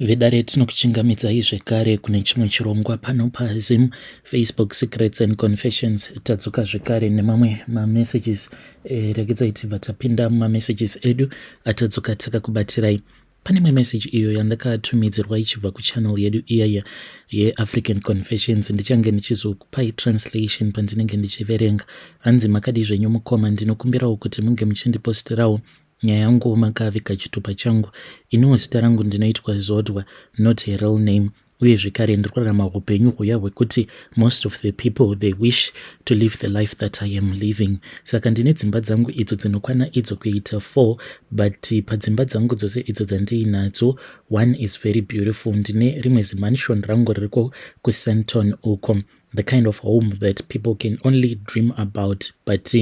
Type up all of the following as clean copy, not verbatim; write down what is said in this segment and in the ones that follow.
Vedare, tinokuchingamidzai zvekare kune chimwe chirongwa pano paZim Facebook Secrets and Confessions. Tadzoka zvekare nemamwe mamessages. Regedzai tibva tapinda mumamessages edu atadzoka takakubatirai. Pane imwe message iyo yandakatumidzirwa ichibva kuchannel yedu iyaya yeAfrican Confessions. Ndichange ndichizokupai translation pandinenge ndichiverenga. Hanzi, "Makadi zvenyu mukoma? Ndinokumbirawo kuti munge muchindiposterawo nyaya yangu makaviga chitupa changu. Iniwo zita rangu ndinoitwa Zodwa, not a real name. Uye zvekare ndiri kurarama upenyu huya hwekuti most of the people, they wish to live the life that I am living. Saka ndine dzimba dzangu idzo dzinokwana idzo kuita 4, but padzimba dzangu dzose idzo dzandiinadzo, one is very beautiful. Ndine rimwe zimansion rangu ririko kuSandton uko, the kind of home that people can only dream about. But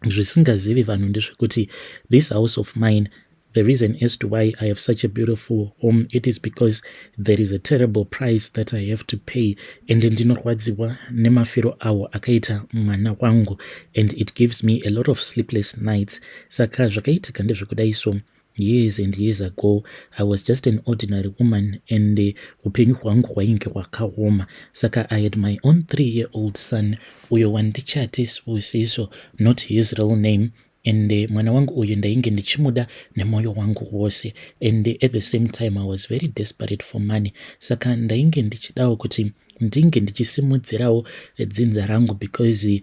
zvisingazivi vanhu ndezvekuti this house of mine, the reason as to why I have such a beautiful home, it is because there is a terrible price that I have to pay, and ndinorwadziwa nemafiro awo akaita mwana wangu, and it gives me a lot of sleepless nights. Saka zvakaitika ndezvekudai. So years and years ago, I was just an ordinary woman, and upenyu hwangu hwainge hwakaoma. Saka I had my own 3-year old son, uyo wandichati Sibusiso, not his real name. And mwana wangu uyu ndainge ndichimuda nemwoyo wangu wose, and at the same time I was very desperate for money. Saka ndainge ndichidawo kuti ndinge ndichisimudzirawo dzinza rangu, because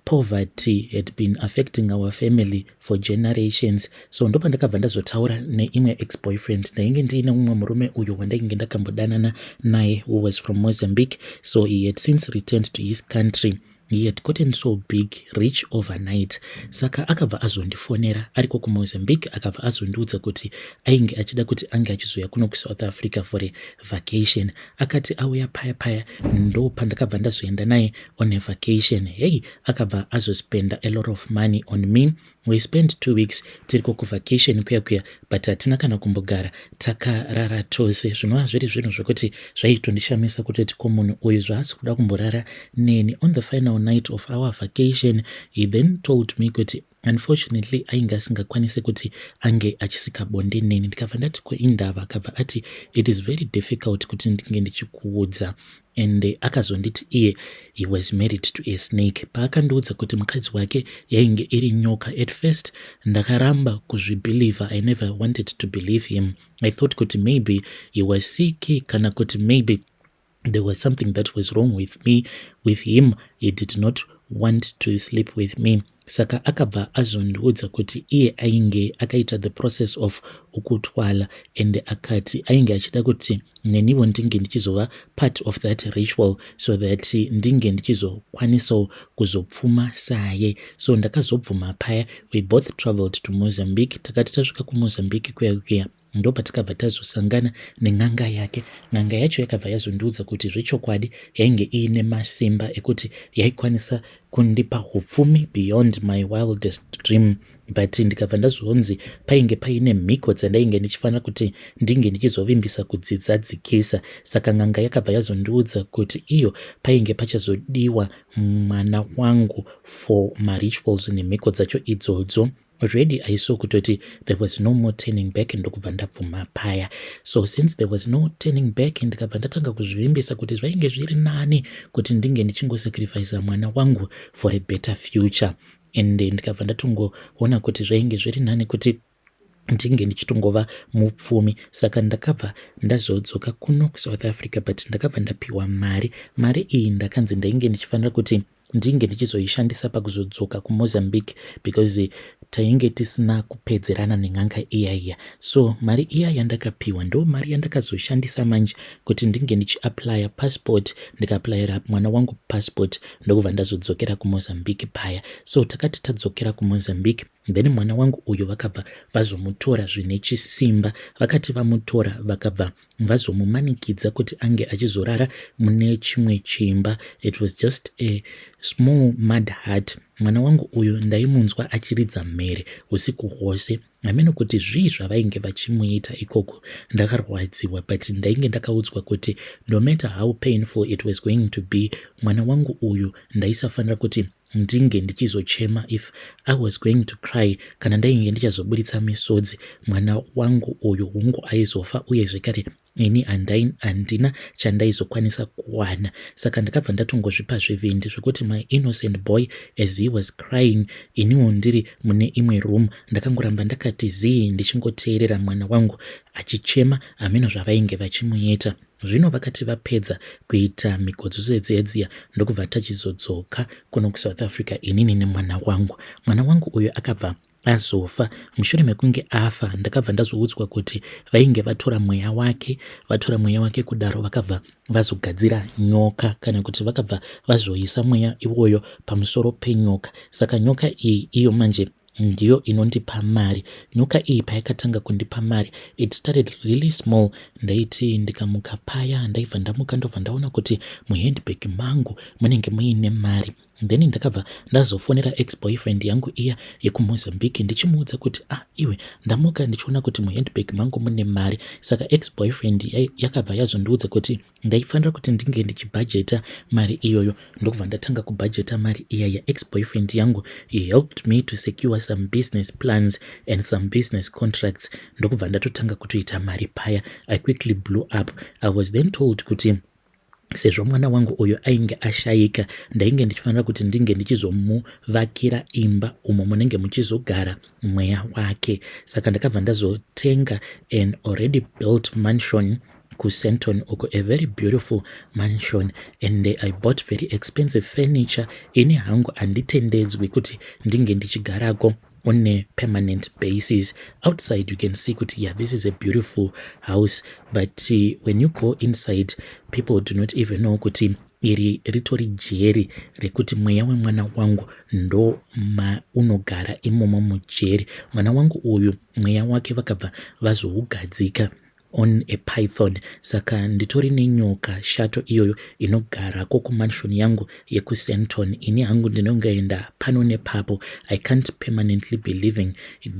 poverty had been affecting our family for generations. So ndopandakabva ndazotaura neimwe ex-boyfriend. Ndainge ndiine mumwe murume uyo wandainge ndakambodanana naye, who was from Mozambique. So he had since returned to his country. He had gotten so big rich overnight. Saka akabva azondifonera ariko kuMozambique, akabva azondiudza kuti ainge achida kuti ange achizouya kuno kuSouth Africa for a vacation. Akati auya paya paya, ndo pandakabva ndazoenda naye on a vacation. Hei, akabva azospenda a lot of money on me. We spent 2 weeks tiriko kuvacation kuya kuya, but hatina kana kumbogara takarara tose, zvinova zviri zvinhu zvokuti zvaitondishamisa kutoti ko, munhu uyu zvaasi kuda kumborara neni. On the final night of our vacation, he then told me kuti unfortunately ainge asingakwanisi kuti ange achisika bonde neni. Ndikabva ndati, "Ko indava?" Akabva ati, "It is very difficult kuti ndinge ndichikuudza." And akazonditi iye he was married to a snake. Paakandiudza kuti mukadzi wake yainge iri nyoka, at first ndakaramba kuzvibelieva. I never wanted to believe him. I thought kuti maybe he was sick, kana kuti maybe there was something that was wrong with me, with him. He did not want to sleep with me. Saka akabva azondiudza kuti iye ainge akaita the process of ukuthwala, and akati ainge achida kuti neniwo ndinge ndichizova part of that ritual so that ndinge ndichizokwanisawo kuzopfuma saye. So ndakazobvuma paya. We both traveled to Mozambique. Takati tasvika kuMozambique kuya kuya, ndopatakabva tazosangana nen'anga yake. N'anga yacho yakabva yazondiudza kuti zvechokwadi yainge iine masimba ekuti yaikwanisa kundipa upfumi beyond my wildest dream, but ndikabva ndazonzi painge paine mhiko dzandainge ndichifanira kuti ndinge ndichizovimbisa kudzidzadzikisa. Saka n'anga yakabva yazondiudza kuti iyo painge pachazodiwa mwana wangu for marituals nemhiko dzacho idzodzo. Already I saw kutoti there was no more turning back, ndokubva ndabvuma paya. So since there was no turning back, ndikabva ndatanga kuzvivimbisa kuti zvainge zviri nani kuti ndinge ndichingosacrifica mwana wangu for a better future, and ndikabva ndatongoona kuti zvainge zviri nani kuti ndinge ndichitongova mupfumi. Saka ndakabva ndazodzoka kuno kuSouth Africa, but ndakabva ndapiwa mari. Mari iyi ndakanzi ndainge ndichifanira kuti ndinge ndichizoishandisa pakuzodzoka kuMozambique, because tainge tisina kupedzerana nen'anga iya iya. So mari iya yandakapiwa ndo mari yandakazoshandisa manje kuti ndinge ndichiapplya passport. Ndikaaplayira mwana wangu passport, ndokubva ndazodzokera kuMozambique paya. So takati tadzokera kuMozambique, then mwana wangu uyu vakabva vazomutora zvine chisimba. Vakati vamutora, vakabva vazomumanikidza kuti ange achizorara mune chimwe chimba. It was just a small mud hut. Mwana wangu uyu ndaimunzwa achiridza mhere usiku hwose, hameno kuti zvii zvavainge vachimuita ikoko. Ndakarwadziwa, but ndainge ndakaudzwa kuti no matter how painful it was going to be, mwana wangu uyu ndaisafanira kuti ndinge ndichizochema. If I was going to cry, kana ndainge ndichazoburitsa misodzi, mwana wangu uyu hungu aizofa, uye zvekare Ini handina chandaizokwanisa kuwana, saka ndakabva ndatongozvipa zvivindi zvekuti my innocent boy, as he was crying, iniwo ndiri mune imwe room, ndakangoramba ndakati zii ndichingoteerera mwana wangu achichema. Hameno zvavainge vachimuita. Zvino vakati vapedza kuita mikodzo dzedziya, ndokubva tachizodzoka kuno kuSouth Africa, inini nemwana wangu. Mwana wangu uyu akabva azofa. Mushure mekunge afa, ndakabva ndazoudzwa kuti vainge vatora mweya wake. Vatora mweya wake kudaro, vakabva vazogadzira nyoka, kana kuti vakabva vazoisa mweya iwoyo pamusoro penyoka. Saka nyoka iyi iyo manje ndiyo inondipa mari. Nyoka iyi payakatanga kundipa mari, it started really small. Ndaiti ndikamuka paya, ndaibva ndamuka, ndobva ndaona kuti muhandbag mangu munenge muine mari. Then ndakabva ndazofonera ex boyfriend yangu iya yekuMozambique, ndichimuudza kuti, "Ah, iwe, ndamuka ndichiona kuti muhandbag mangu mune mari." Saka ex boyfriend yakabva yazondiudza kuti ndaifanira kuti ndinge ndichibhajeta mari iyoyo. Ndokubva ndatanga kubhajeta mari iya yaex boyfriend yangu. He helped me to secure some business plans and some business contracts. Ndokubva ndatotanga kutoita mari paya. I quickly blew up. I was then told kuti sezvo mwana wangu uyu ainge ashayika, ndainge ndichifanira kuti ndinge ndichizomuvakira imba umo munenge muchizogara mweya wake. Saka ndakabva ndazotenga an already built mansion kuSandton uko, a very beautiful mansion, and I bought very expensive furniture. Ini hangu handitendedzwi kuti ndinge ndichigarako on a permanent basis. Outside you can see kuti, yeah, this is a beautiful house, but when you go inside, people do not even know kuti iri ritori jeri rekuti mweya wemwana wangu ndo maunogara imomo mujeri. Mwana wangu uyu, mweya wake vakabva vazougadzika on a python. Saka nditori nenyoka shato iyoyo inogarako kumansion yangu yekuSandton. Ini hangu ndinongoenda pano nepapo. I can't permanently be living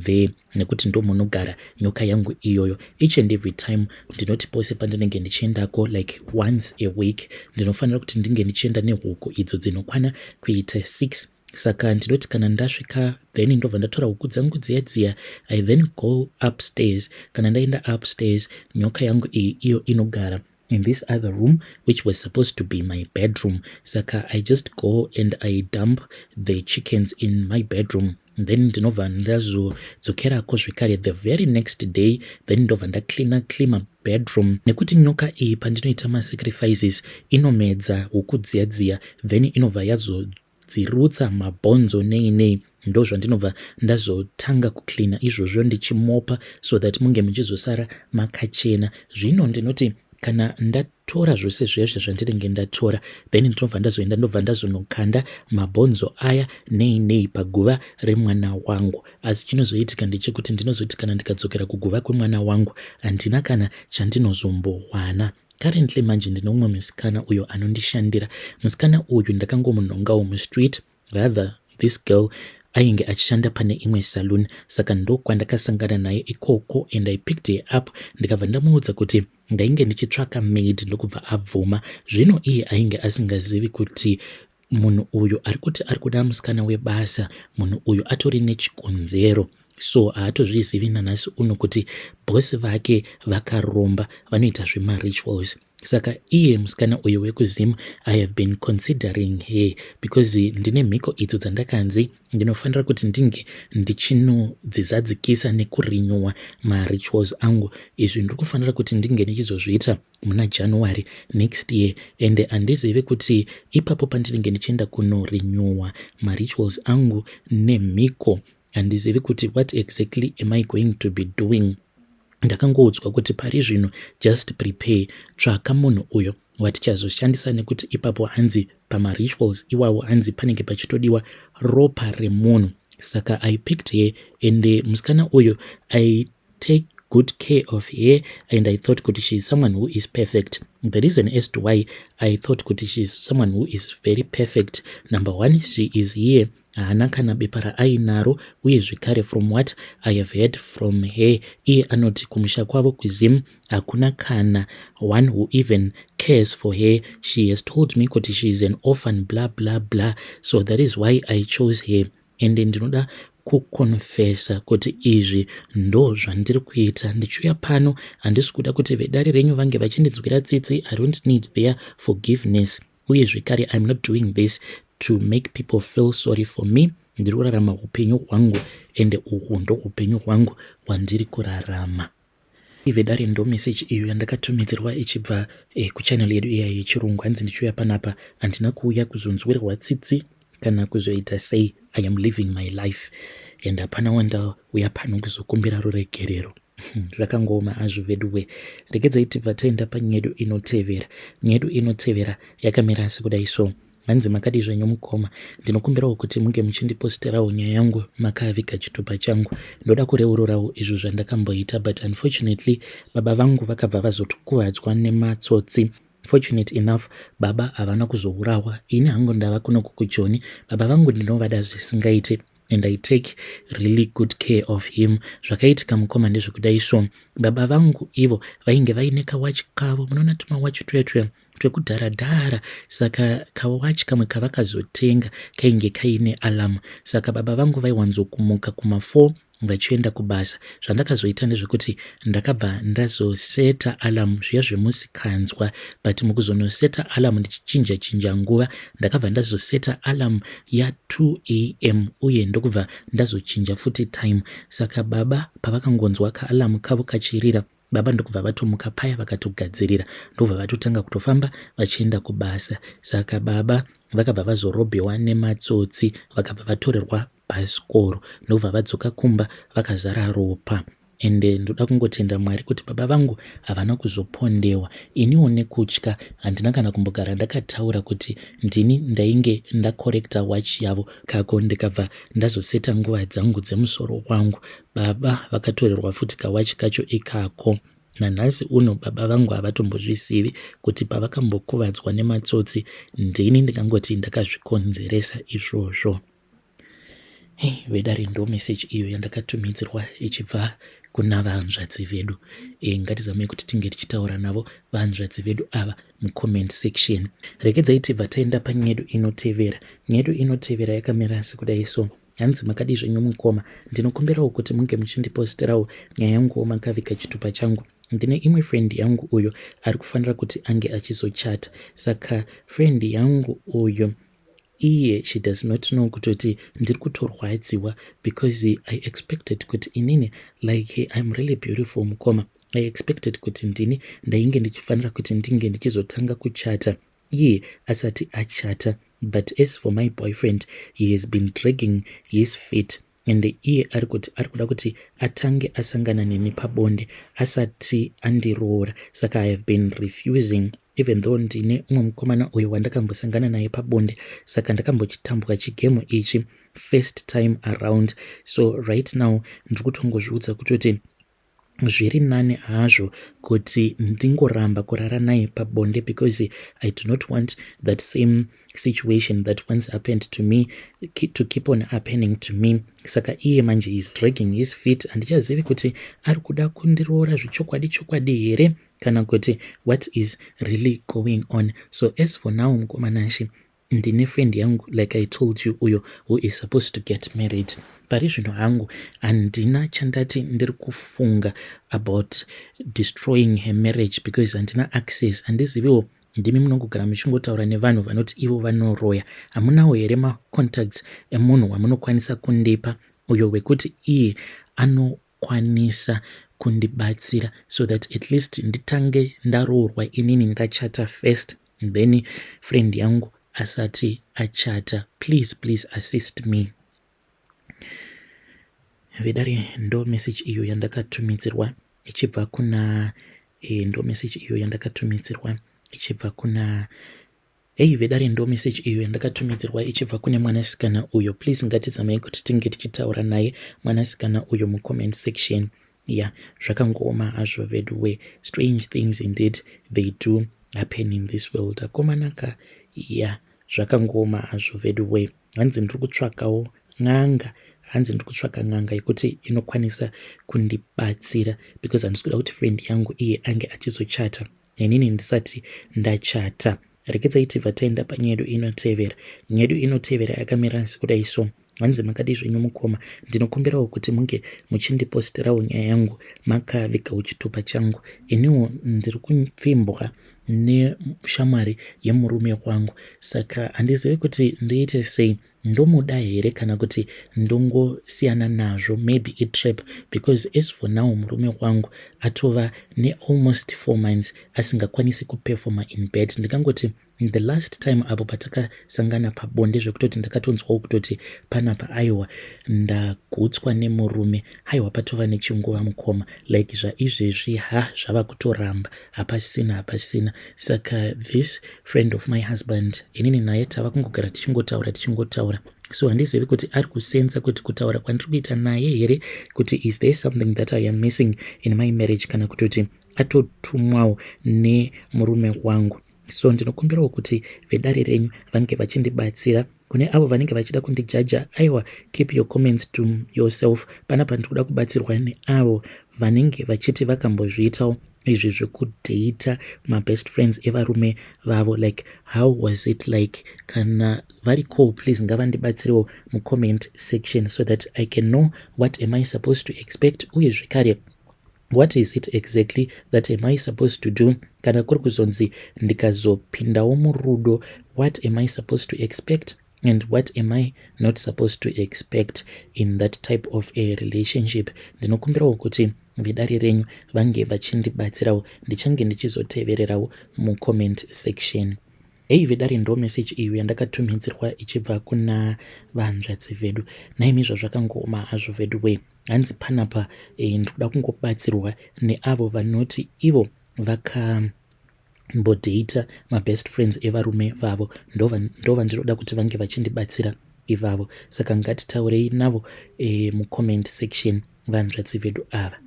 there nekuti ndo munogara nyoka yangu iyoyo. Each and every time, ndinoti pose pandinenge ndichiendako, like once a week, ndinofanira kuti ndinge ndichienda nehuku idzo dzinokwana kuita 6. Saka ndinoti kana ndasvika, then ndobva ndatora huku dzangu dziya dziya. I then go upstairs. Kana ndaenda upstairs, nyoka yangu iyi iyo inogara in this other room, which was supposed to be my bedroom. Saka I just go and I dump the chickens in my bedroom. Then ndinobva ndazodzokerako zvekare the very next day. Then ndobva ndacleana cleana bedroom, nekuti nyoka iyi pandinoita masacrifices inomedza huku dziya dziya, then inobva yazodzirutsa mabhonzo nei nei. Ndo zvandinobva ndazotanga kucleana izvozvo, ndichimopa so that munge muchizosara makachena. Zvino ndinoti kana ndatora zvose zvezvo zvandinenge ndatora, then ndinobva ndazoenda, ndobva ndazonokanda mabhonzo aya nei nei paguva remwana wangu. Asi chinozoitika ndechekuti ndinozoti kana ndikadzokera kuguva kwemwana wangu, handina kana chandinozombowana. Currently manje ndine umwe musikana uyo anondishandira. Musikana uyu ndakangomunhongawo mustreet. Rather, this girl ainge achishanda pane imwe saloon, saka ndokwandakasangana naye ikoko, and I picked her up. Ndikabva ndamuudza kuti ndainge ndichitsvaka maid, ndokubva abvuma. Zvino iye ainge asingazivi kuti munhu uyu ari kuti ari kuda musikana webasa, munhu uyu atori nechikonzero. So haatozvizivi nanhasi uno kuti bhosi vake vakaromba, vanoita zvemarituals. Saka iye musikana uyu wekuZim, I have been considering her because ndine mhiko idzo dzandakanzi ndinofanira kuti ndinge ndichinodzizadzikisa nekurenewa marituals angu. Izvi ndiri kufanira kuti ndinge ndichizozviita muna January next year, and handizivi kuti ipapo pandinenge ndichienda kunorenewa marituals angu nemhiko, handizivi kuti what exactly am I going to be doing. Ndakangoudzwa kuti pari zvino just prepare, tsvaka munhu uyo watichazoshandisa, nekuti ipapo hanzi pamarituals iwawo hanzi panenge pachitodiwa ropa remunhu. Saka I picked her, and musikana uyu, I take good care of her, and I thought kuti she is someone who is perfect. The reason as to why I thought kuti she is someone who is very perfect, number one, she is here, haana kana bepa raainaro. Uye zvekare, from what I have heard from her, iye anoti kumusha kwavo kuZim hakuna kana one who even cares for her. She has told me kuti she is an orphan, blah blah blah. So that is why I chose her, and ndinoda Kukonfesa kuti izvi ndo zvandiri kuita. Ndichiuya pano handisi kuda kuti vedare renyu vange vachindinzwira tsitsi. I don't need their forgiveness. Uye zvekare, I'm not doing this to make people feel sorry for me. Ndiri kurarama upenyu hwangu, ende uhwu ndo upenyu hwangu hwandiri kurarama. Vedare, ndo meseji iyo yandakatumidzirwa ichibva kuchannel yedu iya yechirungu. Hanzi ndichiuya panapa handina kuuya kuzonzwirwa tsitsi kana kuzoita sei. I am living my life and hapana wandauya pano kuzokumbira ruregerero. Zvakangooma azvo veduwe. Regedzai tibva taenda panyedu inotevera. Nyedu inotevera yakamira sekudai so. Hanzi, "Makadi zvenyu mukoma? Ndinokumbirawo kuti munge muchindiposterawo nyaya yangu makaviga chitupa changu. Ndoda kureururawo izvo zvandakamboita, but unfortunately baba vangu vakabva vazokuvadzwa nematsotsi. Fortunate enough, baba havana kuzourawa. Ini hangu ndava kunoku kuJoni. Baba vangu ndinovada zvisingaite and I take really good care of him. Zvakaitika mukoma ndezvekudai so. Baba vangu ivo vainge vaine kawachi kavo. Munoona tumawachi tuya tuya twekudhara dhara. Saka kawachi kamwe kavakazotenga kainge kaine alarm. Saka baba vangu vaiwanzokumuka kuma4 vachienda kubasa. Zvandakazoita ndezvekuti ndakabva ndazoseta alarm zviya zvemusikanzwa, but mukuzonoseta alarm ndichichinja chinja nguva, ndakabva ndazoseta alarm ya2 a.m. uye ndokubva ndazochinja futi time. Saka baba pavakangonzwa kaalarm kavo kachirira, baba ndokubva vatomuka paya, vakatogadzirira, ndobva vatotanga kutofamba vachienda kubasa. Saka baba vakabva vazorobhewa nematsotsi, vakabva vatorerwa bhasikoro, ndobva vadzoka kumba vakazara ropa. Ende ndoda kungotenda Mwari kuti baba vangu havana kuzopondewa. Iniwo nekutya handina kana kumbogara ndakataura kuti ndini ndainge ndakorekta wachi yavo kako, ndikabva ndazoseta nguva dzangu dzemusoro wangu. Baba vakatorerwa futi kawachi kacho ikako. Nanhasi uno baba vangu havatombozvizivi kuti pavakambokuvadzwa nematsotsi ndini ndingangoti ndakazvikonzeresa izvozvo." Hei vedare, ndo meseji iyo yandakatumidzirwa ichibva kuna vanzvadzi vedu. Ngatizamei kuti tinge tichitaura navo vanzvadzi vedu ava mucomment section. Regedzai tibva taenda panyedu inotevera. Nyedu inotevera yakamira sekudai so. Hanzi, "Makadii zvenyu mukoma? Ndinokumbirawo kuti munge muchindiposterawo nyaya yanguwo makaviga chitupa changu. Ndine imwe friend yangu uyo ari kufanira kuti ange achizochata. Saka friend yangu uyo iye, she does not know kutoti ndiri kutorwadziwa because I expected kuti inini, like, I'm really beautiful mukoma. I expected kuti ndini ndainge ndichifanira kuti ndinge ndichizotanga kuchata iye asati achata. But as for my boyfriend, he has been dragging his feet and iye ari kuti ari kuda kuti atange asangana neni pabonde asati andiroora. Saka I have been refusing, even though ndine umwe mukomana uyo wandakambosangana naye pabonde. Saka ndakambochitambwa chigame ichi first time around. So right now ndiri kutongozviudza kutoti zviri nani hazvo kuti ndingoramba kurara naye pabonde because I do not want that same situation that once happened to me to keep on happening to me. Saka iye manje is dragging his feet. Handichazivi kuti ari kuda kundiroora zvechokwadi chokwadi here kana kuti what is really going on. So as for now, mukoma Nashe, ndine friend yangu, like I told you, uyo who is supposed to get married. Pari zvino hangu handina chandati ndiri kufunga about destroying her marriage because handina access, handiziviwo. Ndimi munongogara muchingotaura nevanhu vanoti ivo vanoroya. Hamunawo here macontacts emunhu wamunokwanisa kundipa uyo wekuti iye anokwanisa kundibatsira so that at least nditange ndaroorwa inini, ndachata first, then friend yangu asati achata? Please, please assist me." Vedare, ndo message iyo yandakatumidzirwa ichibva kuna ndo message iyo yandakatumidzirwa ichibva kuna, hei vedare, ndo message iyo yandakatumidzirwa ichibva kune mwanasikana uyo. Please, ngatizamei kuti tinge tichitaura naye mwanasikana uyo mucomment section. Ya, zvakangooma hazvo veduwe. Strange things indeed, they do happen in this world, akomanaka. Ya, zvakangooma hazvo veduwe. Hanzi ndiri kutsvakawo n'anga. Hanzi ndiri kutsvaka n'anga yekuti inokwanisa kundibatsira because handisi kuda kuti friend yangu iye ange achizochata nenini ndisati ndachata. Rekedzai tibva taenda panyedu inotevera. Nyedu inotevera yakamira sekudai so. Hanzi makadii zvenyu mukoma, ndinokumbirawo kuti munge muchindipostirawo nyaya yangu makavigawo chitupa changu. Iniwo ndiri kupfimbwa neshamwari yemurume wangu saka handizivi kuti ndoite sei, ndomuda here kana kuti ndongosiyana nazvo, maybe itrap, because as for now murume wangu atova nealmost 4 months asingakwanisi kuperforma in bed. Ndikangoti the last time apo patakasangana pabonde, zvekutoti ndakatonzwawo kutoti panapa aiwa, ndagutswa nemurume. Haiwa, patova nechinguva mukoma, like zvaizvezvi ha, zvava kutoramba, hapasina, hapasina. Saka this friend of my husband, inini naye tava kungogara tichingotaura, tichingotaura, so handizivi kuti ari kusensa kuti kutaura kwandiri kuita naye here, kuti is there something that I am missing in my marriage, kana kutoti atotumwawo nemurume wangu. So ndinokumbirawo kuti vedare renyu vange vachindibatsira. Kune avo vanenge vachida kundijaja, aiwa, keep your comments to yourself. Panapa ndiri kuda kubatsirwa neavo vanenge vachiti vakambozviitawo izvi zvekudheita mabest friends evarume vavo. Like, how was it like? Kana variko, please ngavandibatsirewo mucomment section so that I can know what am I supposed to expect, uye zvekare what is it exactly that am I supposed to do kana kuri kuzonzi ndikazopindawo murudo. What am I supposed to expect and what am I not supposed to expect in that type of a relationship? Ndinokumbirawo kuti vedare renyu vange vachindibatsirawo. Ndichange ndichizotevererawo mucomment section. Hei vedare, ndo meseji iyo yandakatumidzirwa ichibva kuna vanzvadzi vedu. Naimi zvazvakangooma hazvo vedu wei. Hanzi panapa ndikuda kungobatsirwa neavo vanoti ivo vakambodheita mabest friends evarume vavo. Ndo vandinoda kuti vange vachindibatsira ivavo. Saka ngatitaurei navo mucomment section, vanzvadzi vedu ava.